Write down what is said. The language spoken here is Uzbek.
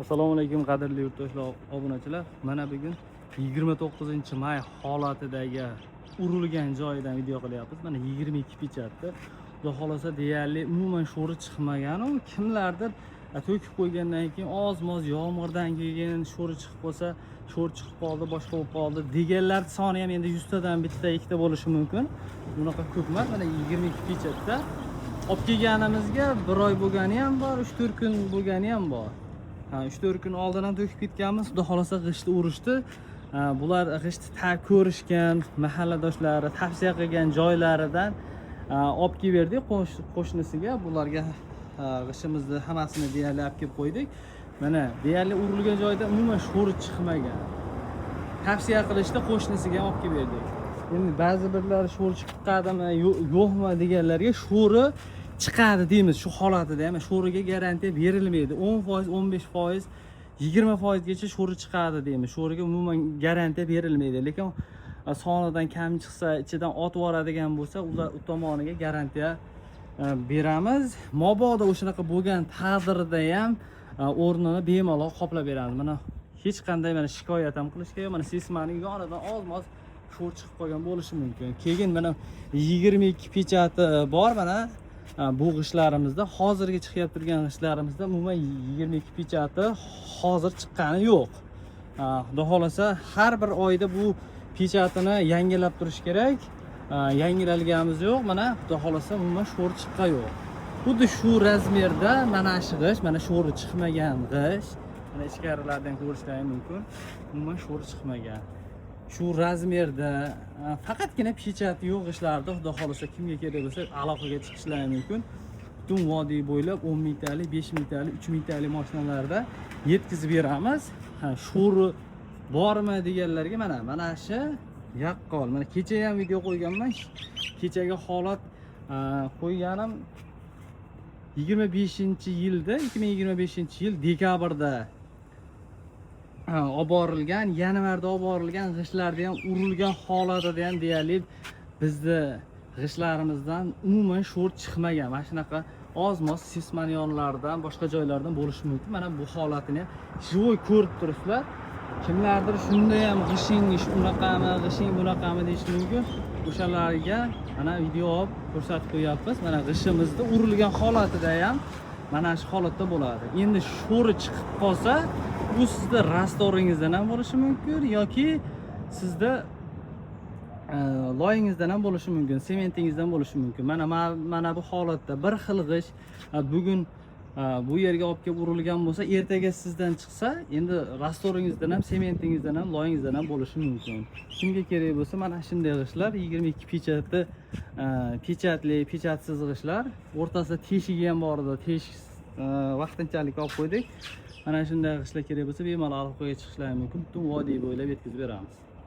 Assalomu alaykum, qadrli yurtdoshlar, obunachilar. Mana bugun 29-may holatidagi urilgan joyidan video qilyapmiz. Mana 22 pechatni. Xudo xolasa, deyarli umuman sho'ri chiqmagan. U kimlardir to'kib qo'ygandan keyin oz-moz yomg'irdan keyin sho'ri chiqib qolsa, sho'r chiqib qoldi, boshqa bo'lib qoldi deganlar soni ham endi 100 tadan bitta, ikkita bo'lishi mumkin. Bunaqa ko'p emas. Mana 22 pechatda olib kelganimizga bir oy bo'lgani ham bor, 3-4 kun bo'lgani ham bor. Ha, 3-4 kun oldin ham to'kib ketganmiz. Xudo xolasa, g'ishtni urishdi. Ha, bular g'ishtni ko'rishgan, mahalladoshlari tavsiya qilgan joylaridan olib kelib berdik qo'shnisiga. Bularga, ha, g'ishtimizni hammasini deyarli olib kelib qo'ydik. Mana deyarli urilgan joyda umuman sho'ri chiqmagan. Tavsiya qilishdi, qo'shnisiga ham olib kelib berdik. Endi ba'zi birlari sho'r chiqadimi, yo'qmi deganlarga, sho'ri chiqadi deymiz shu holatida ham, sho'riga garantiya berilmaydi. 10%, 15%, 20% gacha sho'ri chiqadi deymiz. Sho'riga umuman garantiya berilmaydi. Lekin sonidan kam chiqsa, ichidan otib yuboradigan bo'lsa, ular u tomoniga garantiya beramiz. Mabodo o'shanaqa bo'lgan taqdirda ham o'rnini bemalol qoplab beramiz. Mana hech qanday mana shikoyat ham qilishga yo'q. Mana sesmaning yonidan oz-moz sho'r chiqib qolgan bo'lishi mumkin. Keyin mana 22 pechati bor, mana bu g'ishtlarimizda, hozirgi chiqyapti turgan g'ishtlarimizda umuman 22 pechati hozir chiqqani yo'q. Xudo xolasa, har bir oyda bu pechatini yangilab turish kerak. Yangilanganimiz yo'q. Mana xudo xolasa, umuman sho'r chiqqani yo'q. Xuddi shu razmerda mana shu g'isht, mana sho'ri chiqmagan g'isht. Mana ichkarilardan ko'rishlari mumkin. Umuman sho'ri chiqmagan. Shu razmerda faqatgina pechati yo'q g'ishtlarda, xudo xolasa, kimga kerak bo'lsa, aloqaga chiqishlari mumkin. Butun vodiy bo'ylab 10 mingtalik, 5 mingtalik, 3 mingtalik mashinalarda yetkazib beramiz. Ha, sho'ri bormi deganlarga mana shu yaqqol. Mana kecha ham video qo'yganman. Kechagi holat qo'yganim 25-yilda, 2025-yil dekabrda olib borilgan, yanvarda olib borilgan g'ishtlarda ham, urilgan holatida ham deyarli bizni g'ishtlarimizdan umuman sho'r chiqmagan. Mana shunaqa oz-moz sesmani yonlaridan, boshqa joylardan bo'lishi mumkin. Mana bu holatini ham живой ko'rib turibsizlar. Kimlardir shunda ham g'ishing unaqami, g'ishing bunaqami deyishi mumkin. O'shalarga mana video olib ko'rsatib qo'yapmiz. Mana g'ishimizni urilgan holatida ham mana shu holatda bo'ladi. Endi sho'ri chiqib qolsa, bu sizda rastvoringizdan ham bo'lishi mumkin yoki sizda loyingizdan ham bo'lishi mumkin, sementingizdan bo'lishi mumkin. Mana mana bu holatda bir xil g'isht bugun bu yerga olib kelib urilgan bo'lsa, ertaga sizdan chiqsa, endi rastvoringizdan ham, sementingizdan ham, loyingizdan ham bo'lishi mumkin. Kimga kerak bo'lsa, mana shunday g'ishtlar, 22 pechatli, pechatli, pechatsiz g'ishtlar, o'rtasida teshigi ham bor edi, teshik vaqtinchalik olib qo'ydik. Mana shunday g'ishtlar kerak bo'lsa, bemalol aloqaga chiqishlari mumkin. Butun vodiy bo'ylab yetkazib beramiz.